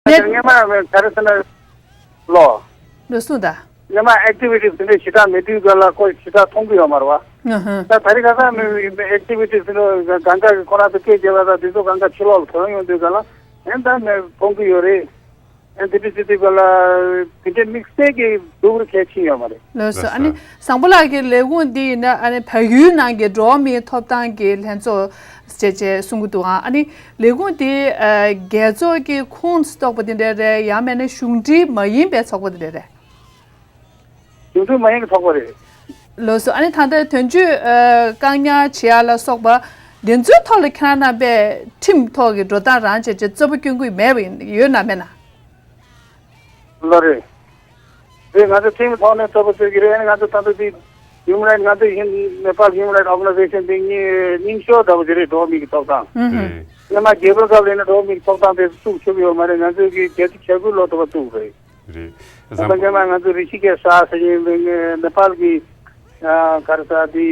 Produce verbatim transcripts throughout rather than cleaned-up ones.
ད་སྔོན་མ་ག་རེ་ཟེར་ན་ལོ། ལོ་གསུངས་ད། སྔོན་མ་ཨེག་ཊི་བི་ཊི་ཟེར་ནས་ཞེ་དྲག་མེད་དུས་ག་ལ་ཁོ་ཞེ་དྲག་མཐོང་གི་ཡོད་མ་རེད་བ། ཨ་ཧ། ད་ད་རེས་ཁ་སང་མི་ཨེག་ཊི་བི་ཊི་ཟེར་ནས་གང་ག་གི་ཁོ་རང་ཚོ་སྐད་རྒྱབ་པ་དང་དེ་ཚོ་གང་ག་ཕྱི་ལོགས་ལ་ཐོན་ཡོང་དུས་ག་ལ་ཨེ་ད་ནས་མཐོང་གི་ཡོད་རེད། ཨེ་དེ་འདྲ་བྱེད་དུས་ག་ལ་དེ་འདྲའི་དམིགས་བསལ་གྱི་སྡུག་རུ་གལ་ཆེ་ཡོད་མ་རེད། ལགས་སོ། ཨ་ནི་བཟང་པོ་ལགས་ཀྱི་ལས་ཁུངས་འདི་ཡིན་ན་ཨ་ནི་བལ་ཡུལ་ནང་གི་འགྲོ་བ་མིའི་ཐོབ་ཐང་གི་ལྷན་ཚོགས་བྱས་བྱས་གསུང་གི་འདུག་ཨ་ནི་ལས་ཁུངས་འདི་ཨ་རྒྱལ་ཚོགས་ཀྱི་ཁོངས་སུ་གཏོགས་པ་འདི་འདྲ་རེད། ཡང་མིན་ན་གཞུང་འབྲེལ་མ་ཡིན་པའི་ཚོགས་པ་འདི་འདྲ་རེད། གཞུང་འབྲེལ་མ་ཡིན་པའི་ཚོགས་པ་རེད། ལགས་སོ། ཨ་ནི་ད་ལྟ་དོན་གཅོད་ཨ་བཀག་ཉར་བྱེད་ཡ་ལ་སོགས་པ་འདི་ཚོའི་ཐོག་ལ་ཁྱེད་རང་རྣམ་པས་ཁྲིམས་ཐོག་གི་འགྲོ་སྟངས་རང་བྱས་བྱས་རྩོད་པ་སྐྱོན་གྱི་མེད་པ་ཡིན་ཡོད་ན་མེད་ན། ལོ་རེད། རེད། ང་ཚོ་ཁྲིམས་ཐོག་ནས་རྩོད་པ་རྩོད་ཀྱི་རེད། ང་ཚོ་ད་ལྟ་དེ་Human Rights ང་ཚོ་ཧིན་Nepal Human Rights Organization དེ་གཉིས་རྙིང་ཤོས་འདྲ་བོ་ཞིག་རེད། འགྲོ་བ་མི་གི་ཐོབ་ཐང་། ཨུ་ཧུ། རེད། སྔོན་མ་རྒྱལ་པོའི་སྐབས་ལ་ཡིན་ན་འགྲོ་བ་མི་གི་ཐོབ་ཐང་དེ་བཙུགས་ཆོག་གི་ཡོད་མ་རེད། ང་ཚོའི་གི་བརྒྱད་ཅུ་གྱ་དགུ་ལོ་འདྲ་བོ་བཙུགས་རེད། རེད། ད་བཟང་པོ། སྔོན་མ་ང་ཚོ་རི་ཤི་ཀེ་ཤ་ཟེར་མཁན་ནེ་པཱལ་གི་ཨ་ག་རེ་ཟེར་དེ་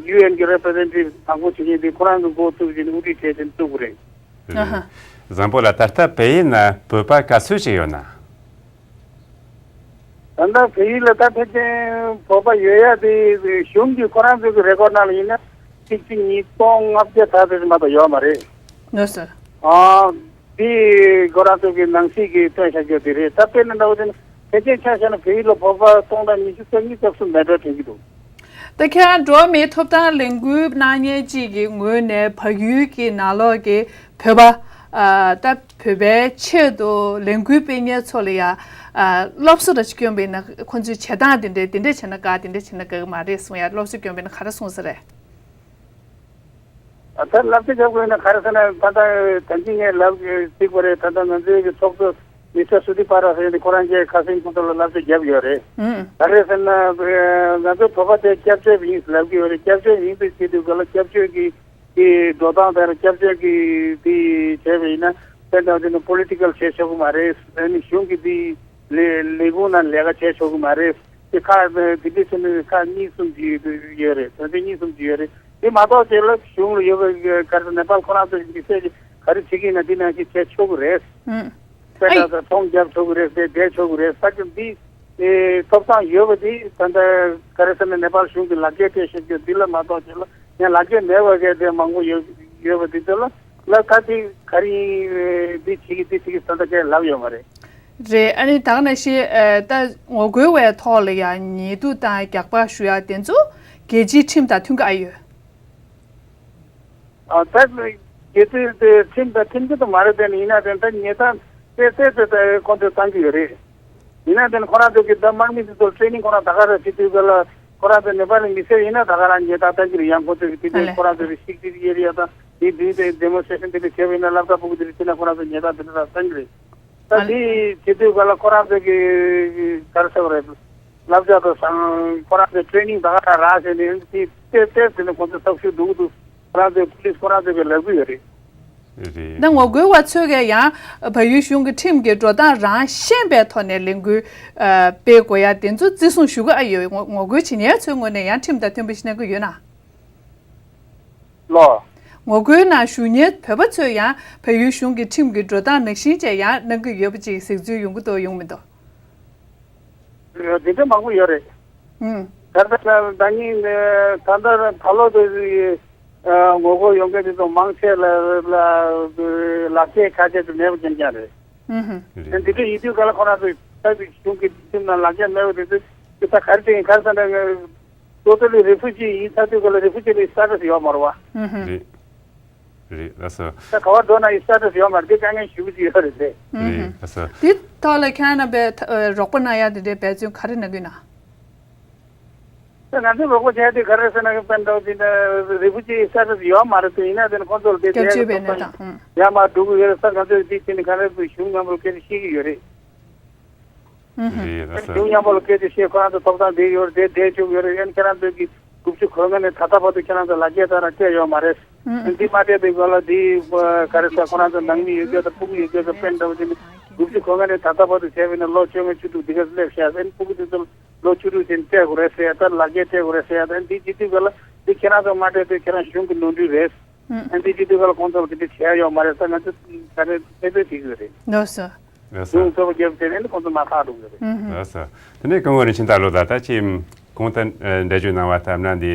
ཡུ་ཨེན་གི་རེ་པི་རེ་ཛེན་ཊེ་ཊིབ་དང་པོ་བྱེད་མཁན་དེ་ཁོ་རང་གི་འགོ་བཙུགས་བྱས་ནས་དབུ་ཁྲིད་བྱས་བྱས་བཙུགས་པ་རེད། རེད། ཨ་ཧ། བཟང་པོ་ལགས། ད་ལྟ་བལ་ཡུལ་ན་བོད་པ་ག་ཚོད་ཅིག་ཡོད་ན། ད་ལྟ་བལ་ཡུལ་ལ་ད་ཕལ་ཆེར་བོད་པ་ཡོད་ཡ་དེ་གཞུང་གི་ཁོ་རང་ཚོ་གི་རེ་ཀོཌ་ནང་ལ་ཡིན་ན་ཆིག་ཁྲི་ཉིས་སྟོང་ལྔ་བརྒྱ་ཙམ་མ་གཏོགས་ཡོད་མ་རེད། ལགས་སོ། ཨ། དེ་ཁོ་རང་ཚོ་གི་ནང་སྲིད་ཀྱི་སྟོན་བྱ་རྒྱུ་དེ་རེད། ད་དཔེར་ན་འདྲ་བོ་དེ་ནི་ཕལ་ཆེར་ཆ་བཞག་ན་བལ་ཡུལ་ལ་བོད་པ་སྟོང་ཕྲག་ཉི་ཤུ་རྩ་གཉིས་རྩ་གསུམ་མེད་འགྲོ་དྲན་གྱི་འདུག་ད་ཁྱེད་རང་འགྲོ་བ་མིའི་ཐོབ་ཐང་ལས་འགུལ་གནང་མཁན་གཅིག་གི་ངོས་ནས་བལ་ཡུལ་གྱི་ནང་ལོགས་ཀྱི་བོད་པ་ཨ་ད་བོད་པའི་ཆེད་དུ་ལས་འགུལ་སྤེལ་མཁན་ཚོ་ལ་ཡ་ཨ་སློབ་གསོ་འདྲ་ཞིག་བསྐྱོན་པ་ཡིན་ན་ཁོང་ཚོའི་བྱེད་སྟངས་དེ་འདྲས་དེ་འདྲས་བྱས་ན་དགའ་དེ་འདྲས་བྱས་ན་དགའ་གི་མ་རེད་གསུང་ཡ། སློབ་གསོ་བསྐྱོན་པ་ཡིན་ན་ག་རེ་གསུང་ས་རེད། ད་བསླབ་བྱ་རྒྱབ་དགོས་ན་ག་རེ་ཟེར་ན་ད་ལྟ་ད་གིན་ངས་ལབ་ཅིག་པ་རེད། ད་ལྟ་ང་ཚོའི་གི་ཚོགས་གཙོ་མི་སི་ཊར་སུ་ཏི་པ་ར་ཟེར་ཡོད་དེ་ཁོ་རང་གིས་ཁ་སང་ཁོང་ཚོ་ལ་བསླབ་བྱ་བརྒྱབ་ཡོད་རེད། ཨུམ། ག་རེ་ཟེར་ན་ང་ཚོ་བོད་པ་དེ་སྐྱབས་བཅོལ་བ་ཡིན་ལབ་ཀྱི་ཡོད་རེད། སྐྱབས་བཅོལ་ཡིན་པའི་ཆེད་དུ་ག་ལ་སྐྱབས་བཅོལ་གྱི་དེ་འགྲོ་སྟངས་དང་སྐྱབས་བཅོལ་གྱི་དེ་བྱས་པ་ཡིན་ན་དཔེ་འདྲ་དེ་ནི་པོ་ལི་ཊི་ཀལ་བྱེད་ཆོག་གི་མ་རེད། ཨ་ནི་གཞུང་གི་དེ་ལས་ལས་ཁུངས་ནང་ལས་ཀ་བྱེད་ཆོག་གི་མ་རེད། དེ་ཁ་དེ་འདྲ་བྱས་ནས་ཁག་གཉིས་གསུམ་ཅིག་ཡོད་རེད། དོན་ཚན་གཉིས་གསུམ་ཅིག་ཡོད་རེད། དེ་མ་གཏོགས་དེ་ལ་གཞུང་ལ་ཡོད་པའི་ག་རེ་ནེ་པཱལ་ཁོ་རང་ཚོ་མི་སེར་གྱིས་ག་རེ་བྱེད་ཀྱི་ཡིན་ན་དེ་ནང་བཞིན་བྱེད་ཆོག་གི་རེད། ཨུམ། དཔེ་ལྟ་ས་ཚོང་རྒྱབ་ཆོག་གི་རེད། དེ་བསྡད་ཆོག་གི་རེད། ས་ཆ་འདི་ཨེ་ཐོབ་ཐང་ཡོད་པ་འདི་ད་ལྟ་ག་རེ་ཟེར་ན་ནེ་པཱལ་གཞུང་གིས་ལག་འཁྱེར་སྤྲད་བཞག་རྒྱུ་འདི་ལ་མ་གཏོགས་དེ་ལ་ཡང་ལག་འཁྱེར་མེད་པ་གལ་ཏེ་མང་པོ་ཡོད་ཡོད་པ་འདི་ཚོ་ལ་ལ་ད་འདི་ག་རེ་ཡིན་འདི་བྱེད་ཀྱི་འདི་བྱེད་ཀྱི་ད་ལྟ་གས་ལབ་ཡོད་མ་རེད། རེད། ཨ་ནི་ད་ག་ནང་བཞིན་ཨ་ད་ངོ་རྒོལ་བའི་ཐོག་ལ་ཡང་ཉེས་རྡུང་དང་རྒྱག་པ་ཞུ་ཡ་དེ་ཚོ་རྒྱལ་སྤྱིའི་ཁྲིམས་དང་མཐུན་གྱི་ཨ་ཡོད། ཨ་ད་རྒྱལ་སྤྱིའི་དེ་ཁྲིམས་དང་མཐུན་གྱི་དུ་མ་རེད། དེ་ནི་ཡིན་ན་དེ་ད་ཉེས་དག་དེ་དེ་དེ་དེ་ཁོང་ཚོས་བཏང་གི་ཡོད་རེད། ཡིན་ན་དེ་ནི་ཁོ་རང་ཚོ་གི་ད་དམག་མི་དེ་ཚོ་ཊེ་ནིང་ཁོ་རང་ད་ག་རེ་བྱེད་དུས་ག་ལ་ཁོ་རང་ཚོ་ནེ་པ་ལི་མི་སེར་ཡིན་ན་ད་ག་རང་ཉེས་དག་བཏང་གི་རེད། ཡང་ཁོ་ཚོ་གི་དེ་ཨ་དེ་ལས། ཁོ་རང་ཚོ་གི་ཤིག་དེ་ཡེ་རེ་ཡ་དང་དེ་དུས་དེ་ཌེ་མོན་སི་ཊྲེ་ཤན་དེ་འདྲ་བྱས་པ་ཡིན་ན་སློབ་གྲྭ་ཕྲུ་གུ་དེ་འདྲ་བྱས་ན་ཁོ་རང་ཚོ་ཉེས་དག་དེ་འདྲ་རང་བཏང་གི་རེད། ད་ཨ་ལས། དེ་བྱེད་དུས་ག་ལ་ཁོ་རང་ཚོ་གི་ག་རེ་ཟེར་བ་རེད། བསླབ་བྱ་དང་སང་ཁོ་རང་ཚོའི་ཊེ་ནིང་ད་ག་རང་རག་བྱས་ནས་དེ་ཏེ་ཏེ་དེ་ནས་ཁོ་ཚོ་ཐབས་ཤུགས་སྡུག་སྡུག་ཁོ་རང་ཚོའི་པུ་ལིས་ཁོ་རང་ཚོ་གི་ལབ་གི་ཡོད་རེད། རེད། ད་ངོ་རྒོལ་བ་ཚོས་ཀྱང་ཡང་བལ་ཡུལ་གཞུང་གི་ཁྲིམས་ཀྱི་འགྲོ་སྟངས་རང་ཤེས་པའི་ཐོག་ནས་ལས་འགུལ་ཨ་སྤེལ་དགོས་ཡ་དེ་ཚོ་བརྩི་སྲུང་ཞུ་གི་ཨ་ཡོད། ངོ་ངོ་རྒོལ་བྱེད་མཁན་ཚོའི་ངོས་ནས་ཡང་ཁྲིམས་དང་མཐུན་པ་ཞིག་གནང་གི་ཡོད་ན། ལོ། ངོ་རྒོལ་ནང་ཞུགས་མཁན་བོད་པ་ཚོས་ཡང་བལ་ཡུལ་གཞུང་གི་ཁྲིམས་ཀྱི་འགྲོ་སྟངས་ནང་བཞིན་བྱས་ཡང་གནང་གི་ཡོད་པ་ཅིག་གཟིགས་ཚུལ་ཡོང་གི་འདུག་ཡོང་མི་འདུག་དེ་འདྲ་མང་པོ་ཡོད་རེད། ཨུམ། ད་ལྟ་ད་ཉིན་ད་ལྟ་ད་ལོ་དེ་ངོ་རྒོལ་ཡོང་མཁན་དེ་ཚོ་མང་ཆེ་ལ་ལ་ལག་ཁྱེར་ཁ་ཆེ་དུ་མེད་པ་རྐྱང་རྐྱང་རེད། ཨུམ། རེད། འདི་འདྲ་ཡིན་དུས་ག་ལ་ཁོ་རང་ཚོ་ད་གཞུང་གི་ཁྲིམས་ནང་ལག་ཁྱེར་མེད་པ་དེ་ཚོ་ད་ག་རེ་བྱེད་ཡིན་ག་རེ་ཟེར་ན། ཏོ་ཏལ་རི་ཕུ་ཇི་ཡིན་ཚར་དུས་ག་ལ་རི་ཕུ་ཇི་གི་སི་ཊེ་ཊས་ཡོད་མ་རེད་བ། ཨུ་ཧུ། རེད། རེད། ལགས་སོ། ད་ག་བར་འགྲོ་ན་ཡི་སི་ཊེ་ཊས་ཡོད་མ་རེད། དེ་དཀའ་ངལ་ཞེ་པོ་ཅིག་ཡོད་རེད་དེ། ཨུ་ཧུ། རེད། ལགས་སོ། དེ་ཐོག་ལ་ཁྱེད་རྣམ་པས་ཐ་ཨ་རོགས་པ་གནང་ཡ་དེ་འདྲའི་འབད་བརྩོན་ག་རེ་གནང་གི་ཡོད་ན། ད་ང་ཚོས་རོགས་པ་བྱས་ཏེ་ག་རེ་ཟེར་ན་གི་དཔེར་ན་འདྲ་བོ་དེ་ན་རི་ཕུ་ཇི་གི་སི་ཊེ་ཊས་ཡོད་མ་རེད་དེ། ཡིན་ན་དེ་ནི་ཁོང་ཚོ་ལ་དེ་སྐྱབས་བཅོལ་བའི་གནས་སྟངས། ཨུ། ཡར་མར་འགྲོ་གི་ཡོད་རེད་ས། ང་ཚོས་དེ་བྱས་ནས་ག་རེ་གཞུང་མཉམ་པོར་སྐད་ཆ་བཤད་ཀྱི་ཡོད་རེད། ཨུ་ཧུ། རེད། ལགས་སོ། གཞུང་མཉམ་པོ་ལ་སྐད་ཆ་བཤད། ཁོ་རང་ཚོ་ཐོབ་ཐང་དེ་ཡོད་རེད། དེ་བསྡད་བཅུག་ཡོད་རེད། ཨན་ཁྱེད་རང་ཚོ་གི་དགུ་བཅུ་གོ་ལྔ་ནས་ད་ལྟ་བར་དུ་ཁྱེད་རང་ཚོ་ལག་འཁྱེར་དང་ར་སྤྲད་ཡོད་མ་རེད། ཨུ་ཧུ། ཨན་འདི་མ་སྤྲད་པའི་སྐོར་ལ་འདི་ག་རེ་ཟེར། ཁོ་རང་ཚོ་ནང་མི་ཡོད་རྒྱུ་དང་ཕྲུ་གུ་ཡོད་རྒྱུ་དང་དཔེ་འདྲ་བོ་དེ་ནི་དགུ་བཅུ་གོ་ལྔ་ནས་ད་ལྟ་བར་དུ་བྱས་པ་ཡིན་ན་ལོ་བཅོ་ལྔ་བཅུ་དྲུག་འདི་ག་སླེབས་ཤག་ཨན་ཕྲུ་གུ་དེ་ཚོ་ལོ་བཅུ་དྲུག་ཅན་སྤྲད་དགོས་རེད་ཟེར་ཡ། ད་ལག་འཁྱེར་སྤྲད་དགོས་རེད་ཟེར་ཡ། ད་ཨན་འདི་བྱེད་དུས་སྐོར་ལ་འདི་ཁྱེད་རང་ཚོ་མ་སྤྲད་དུས་ཁྱེད་རང་གཞུང་གི་ནོར་འཁྲུལ་རེད། ཨུ། ཨན་འདི་བྱེད་དུས་སྐོར་ལ་ཁོང་ཚོ་ལ་དེ་འདྲ་བྱས་ཡོད་མ་རེད་ས། ང་ཚོ་ད་རེས་དཔེ་དཔེ་བྱེད་ཀྱི་ཡོད་རེད། ལགས་སོ། ལགས་སོ། གཞུང་གཙོ་བོ་རྒྱབ་བྱས་ནས་ནི་ཁོང་ཚོ་མ་ཐག་འགྲོ་གི་རེད། ལགས་སོ། དེ་ནས་སྐུ་ངོ་རིན་ཆེན་རྟ་ལོ་ལགས། ད་ཅིག་གོང་དུ་འགྲེལ་བརྗོད་གནང་བ་ལྟར་ན་འདི་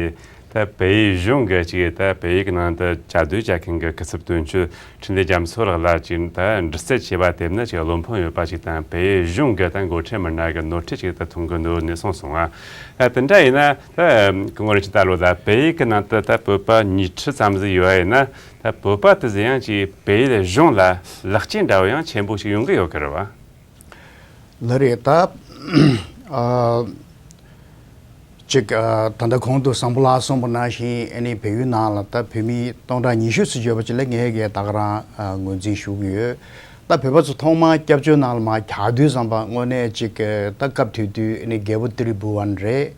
ད་བལ་ཡུལ་གཞུང་གི་ཅིག་ད་བལ་ཡུལ་གྱི་ནང་དུ་བཅའ་སྡོད་བྱ་མཁན་གྱི་སྐུ་ཚབ་དོན་གཅོད་འཕྲིན་ལས་རྒྱ་མཚོ་ལགས་ལ་ཅིག་ད་འདྲི་རྩད་བྱས་པ་དེ་ནི་ཅིག་བློ་ཕམ་ཡོད་པ་ཅིག་དང་བལ་ཡུལ་གཞུང་གི་ད་འགོ་ཁྲིད་མི་སྣ་གི་ནོར་འཁྲུལ་ཅིག་ད་མཐོང་གི་འདུག་ནས་གསུངས་སོང་ང་། ད་དེ་འདྲ་ཡིན་ན་ད་སྐུ་ངོ་རིན་ཆེན་རྟ་ལོ་ལགས། བལ་ཡུལ་གྱི་ནང་དུ་ད་བོད་པ་ཉིས་ཁྲི་ཙམ་ཟིག་ཡོད་པ་ཡིན་ན། ད་བོད་པ་དེ་ཚོ་ཡང་ཅིག་བལ་ཡུལ་གཞུང་ལ་ལེགས་སྐྱེས་འདྲ་བོ་ཡང་ཆེན་པོ་ཞིག་ཡོང་གི་ཡོད་ཀྱི་རེད་བ། ལགས་རེད། ད་ཨ་ཅིག་ཨ་ད་ལྟ་གོང་དུ་བཟང་པོ་ལགས་གསུངས་པ་ནང་བཞིན་ཨ་ནི་བལ་ཡུལ་ནང་ལ་ད་བོད་མི་སྟོང་ཕྲག་ཉི་ཤུ་ཙམ་ཡོད་པ་ཅིག་ལ་ངས་གས་ད་ག་རང་ཨ་ངོས་འཛིན་ཞུ་གི་ཡོད། ད་བོད་པ་ཚོ་ཐོག་མར་སྐྱབས་བཅོལ་ནང་ལ་མར་གྱར་དུས་ཙམ་པ་དངོས་གནས་ཅིག་ཨ་ད་སྐབས་དེ་དུས་ཨ་ནི་རྒྱལ་པོ་ཏི་རི་བྷུ་ཝན་རེད།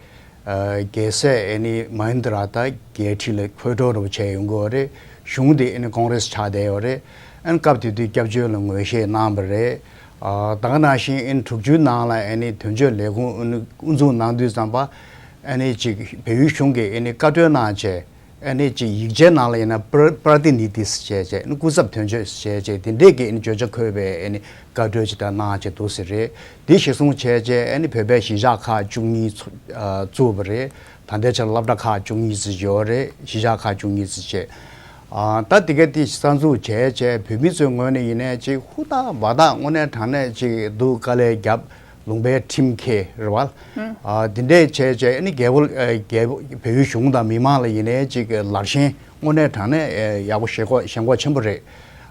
རྒྱལ་སྲས་ཨ་ནི་མ་ཧིན་དི་ར་ད་རྒྱལ་ཁྲི་ལ་ཁོད་འགྲོ་རུ་བྱས་ཡོང་གི་ཡོད་རེད། གཞུང་དེ་ཨ་ནི་ཀོང་རེས་ཆགས་བསྡད་ཡོད་རེད། ཨ་ནི་སྐབས་དེ་དུས་སྐྱབས་བཅོལ་ལ་ངོས་བཞེས་གནང་བ་རེད། ད་ག་ནང་བཞིན་ཨ་ནི་དྲུག་ཅུའི་ནང་ལ་ཨ་ནི་དོན་གཅོད་ལས་ཁུངས་དབུ་འཛུགས་གནང་དུས་ཙམ་པ་ཨ་ནི་ཅིག་བལ་ཡུལ་གཞུང་གིས་ཨ་ནི་བཀའ་འཁྲོལ་གནང་བྱས། ཨ་ནི་ཅིག་ཡིག་ཆའི་ནང་ལ་ཡིན་ན་པྲ་པྲ་ཏི་ནི་དྷི་ཟེར་བྱས་བྱས་ཨ་ནི་སྐུ་ཚབ་དོན་གཅོད་ཟེར་བྱས་བྱས་དེ་འདྲས་ཀྱི་ཨ་ནི་བརྗོད་བྱ་འཁོད་པའི་ཨ་ནི་བཀའ་འཁྲོལ་ཅིག་ད་གནང་བྱས་འདུག་ཟེར་རེད། དེ་གཞིར་བཟུང་བྱས་བྱས་ཨ་ནི་བོད་པའི་གཞིས་ཆགས་ཁག་བཅུ་གཉིས་ཚུ་ཨ་བཙུགས་པ་རེད། ད་ལྟའི་ཆར་སློབ་གྲྭ་ཁག་བཅུ་གཉིས་ཙམ་ཡོད་རེད། གཞིས་ཆགས་ཁག་བཅུ་གཉིས་ཙམ་བྱས། ཨ་ད་དེ་ག་དེ་གསར་འཛུགས་བྱས་བྱས་བོད་མི་ཚོའི་ངོས་ནས་ཡིན་ནའི་ཅིག་ཧུར་ཐག་འབད་ཐག་དངོས་གནས་དྲང་གནས་ཅིག་སྡུག་དཀའ་ལས་བརྒྱབ། ལུང་པའི་ཁྲིམས་འཁྱེར་རེད་བ། ཨ་དེ་འདྲས་བྱས་བྱས་ཨ་ནི་རྒྱལ་པོ་ཨ་རྒྱལ་པོ་བལ་ཡུལ་གཞུང་དང་མི་མང་ལ་ཡིན་ནའི་ཅིག་ལར་ཞེན་དངོས་གནས་དྲང་གནས་ཨ་ཡག་པོ་ཞེན་ཁོག་ཞེན་ཁོག་ཆེན་པོ་རེད།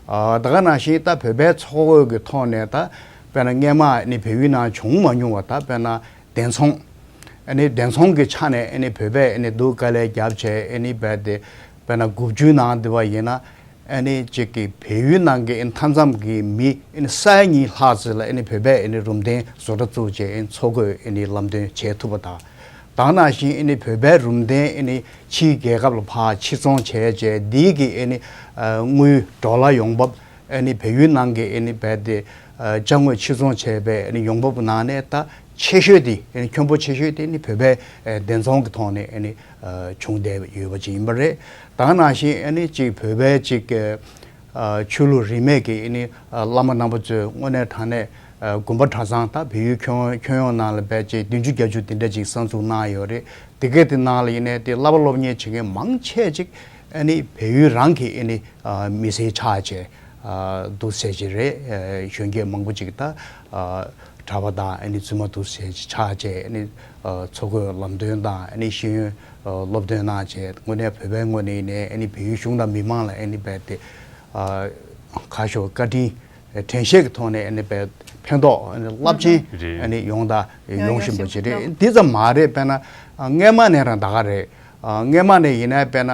ཨ་ད་ག་ནང་བཞིན་ད་བོད་པའི་ཚོགས་འགོ་གི་ཐོག་ནས་ད་དཔེར་ན་སྔས་མ་ཨ་ནི་བལ་ཡུལ་ནང་བྱུང་མ་མྱོང་བ་ད་དཔེར་ན་འདན་ཚོང་། ཨ་ནི་འདན་ཚོང་གི་ཆ་ནས་ཨ་ནི་བོད་པས་ཨ་ནི་སྡུག་དཀའ་ལས་བརྒྱབ་བྱས་ཨ་ནི་རྦད་དེ་དཔེར་ན་དགུ་བཅུའི་ནང་དེ་བ་ཡིན་ན། ཨ་ནི་གཅིག་གི་བལ་ཡུལ་ནང་གི་ཨ་ནི་མཐའ་མཚམས་ཀྱི་མི་ཨ་ནི་ས་ཡ་གཉིས་ལྷག་ཙམ་ལ་ཨ་ནི་བོད་པས་ཨ་ནི་རུམ་གདན་བཟོ་གྲྭ་བཙུགས་བྱས་ཨ་ནི་འཚོ་གོས་ཨ་ནི་ལམ་སྟོན་བྱེད་ཐུབ་པ་དང་། དེ་ནང་བཞིན་ཨ་ནི་བོད་པའི་རུམ་གདན་ཨ་ནི་ཕྱིའི་རྒྱལ་ཁབ་ལ་ཕར་ཕྱིར་ཚོང་བྱས་བྱས་འདི་གི་ཨ་ནི་ཨ་དངུལ་ཌོ་ལར་ཡོང་འབབ་ཨ་ནི་བལ་ཡུལ་ནང་གི་ཨ་ནི་རྦད་དེ་ཨ་ཅ་དངོས་ཕྱིར་ཚོང་བྱས་པའི་ཨ་ནི་ཡོང་འབབ་ནང་ནས་ད་ཆེ་ཤོས་དེ་ཨ་ནི་ཁྱོན་པོ་ཆེ་ཤོས་དེ་ཨ་ནི་བོད་པའི་ཨ་འདན་ཚོང་གི་ཐོག་ནས་ཨ་ནི་ཨ་བྱུང་བསྡད་ཡོད་པ་ཅིག་ཡིན་པ་རེད། དེ་ནང་བཞིན་ཨ་ནི་ཅིག་བོད་པའི་ཅིག་ཨ་ཆོས་ལུགས་རིས་མེད་ཀྱི་ཨ་ནི་ཨ་བླ་མ་རྣམ་པ་ཚོས་དངོས་གནས་དྲང་གནས་ཨ་དགོན་པ་གྲྭ་ཚང་ད་བལ་ཡུལ་ཁྱོན་ཁྱོན་ཡོངས་ནང་ལ་རྦད་ཅིག་བདུན་ཅུ་བརྒྱད་ཅུ་དེ་འདྲ་ཅིག་གསར་འཛུགས་གནང་ཡོད་རེད། དེ་གའི་དེ་ནང་ལ་ཡིན་ནའི་དེ་བསླབ་པ་སློབ་གཉེར་བྱེད་མཁན་མང་ཆེ་ཅིག་ཨ་ནི་བལ་ཡུལ་རང་གི་ཨ་ནི་ཨ་མི་སེར་ཆགས་བྱས་ཨ་འདུག་ཟེར་གྱི་རེད། ཨ་གཞོན་སྐྱེས་མང་པོ་ཅིག་ད་ཨ་གྲྭ་པ་དང་ཨ་ནི་བཙུན་མ་འདུག་ཟེར་གྱི་ཆགས་བྱས་ཨ་ནི་ཨ་འཚོ་གོས་ལམ་སྟོན་དང་ཨ་ནི་ཤེས་ཡོན་ཨ་སློབ་སྟོན་གནང་བྱས་དངོས་གནས་བོད་པའི་ངོས་ནས་ཡིན་ནའི་ཨ་ནི་བལ་ཡུལ་གཞུང་དང་མི་མང་ལ་ཨ་ནི་རྦད་དེ་ཨ་ཁ་ཕྱོགས་བཀའ་དྲིན་དྲན་ཤེས་ཀྱི་ཐོག་ནས་ཨ་ནི་རྦད་ཕན་ཐོགས་ཨ་ནི་རླབས་ཆེན་རེད། ཨ་ནི་ཡོང་ད་ཡོང་ཡོང་བཞིན་པ་ཡོང་ཅིག་རེད། བཞིན་འདི་ཙམ་མ་རེད། དཔེར་ན་ཨ་སྔས་མ་ནས་རང་ད་ག་རེད། ཨ་སྔས་མ་ནས་ཡིན་ན་དཔེར་ན་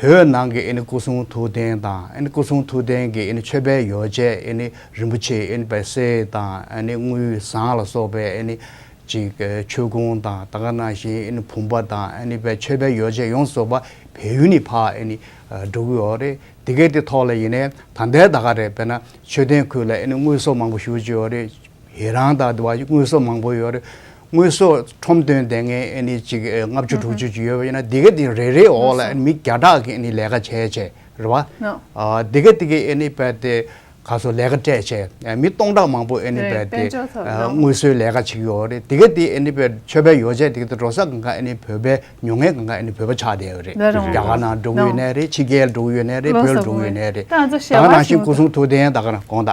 བོད་ནང་གི་ཨ་ནི་སྐུ་གསུང་ཐུགས་རྟེན་དང་ཨ་ནི་སྐུ་གསུང་ཐུགས་རྟེན་གྱི་ཨ་ནི་མཆོད་པའི་ཡོ་བྱད་ཨ་ནི་རིན་པོ་ཆེ་ཨ་ནི་དཔེ་གསེར་དང་ཨ་ནི་དངུལ་ཟངས་ལ་སོགས་པའི་ཨ་ནི་ཅིག་ཨ་མཆོད་ཀོང་དང་ད་ག་ནང་བཞིན་ཨ་ནི་བུམ་པ་དང་ཨ་ནི་དཔེ་མཆོད་པའི་ཡོ་བྱད་ཡོངས་སུ་རྫོགས་པ་བལ་ཡུལ་ནས་ཕར་ཨ་ནི་ཨ་འགྲོ་གི་ཡོད་རེད། དེ་གའི་དེ་ཐོག་ལ་ཡིན་ནའི་ད་ལྟའི་ད་ག་རེད། དཔེར་ན་མཆོད་རྟེན་ཁུལ་ལ་ཨ་ནི་དངོས་ཟོག་མང་པོ་ཞེ་པོ་ཅིག་ཡོད་རེད། ཡི་རང་དང་དེ་བ་དངོས་ཟོག་མང་པོ་ཡོད་རེད། དངོས་ཟོག་ཁྲོམ་སྟོན་བསྡད་མཁན་ཨ་ནི་ཅིག་ཨ་ལྔ་བཅུ་དྲུག་ཅུ་ཅིག་ཡོད་པ་ཡིན་ན་དེ་ག་དེ་རེ་རེ་འོག་ལ་ཨ་ནི་མི་བརྒྱ་ཕྲག་གི་ཨ་ནི་ལས་ཀ་བྱས་བྱས་རེད་བ། ནོ། ཨ་དེ་ག་དེ་གི་ཨ་ནི་རྦད་དེ་ག་སོ་ལས་ཀ་སྤྲད་བྱས་ཨ་མི་སྟོང་ཕྲག་མང་པོ་ཨ་ནི་རེད། རྦད་དེ་དཔལ་འབྱོར་ཐོབ་ཨ་ནོ། དངོས་ཟོག་ལས་ཀ་བྱེད་ཀྱི་ཡོད་རེད། དེ་ག་དེ་ཨ་ནི་རྦད་མཆོད་པའི་ཡོ་བྱད་དེ་ག་དེ་འགྲོ་ས་གང་ག་ཨ་ནི་བོད་པའི་ཉོ་མཁན་གང་ག་ཨ་ནི་བོད་པ་ཆགས་བསྡད་ཡོད་རེད། ལ་རོང་རྒྱ་གར་ནང་འགྲོ་གི་ཡོད་ནའི་རེད། ཕྱི་རྒྱལ་འགྲོ་གི་ཡོད་ནའི་རེད། ལོ་བོད་ལ་འགྲོ་གི་ཡོད་ནའི་རེད། ད་ང་ཚོ་ད་ག་ནང་བཞིན་སྐུ་གསུང་ཐུགས་རྟེན་ད་ག་རང་དགོངས་དག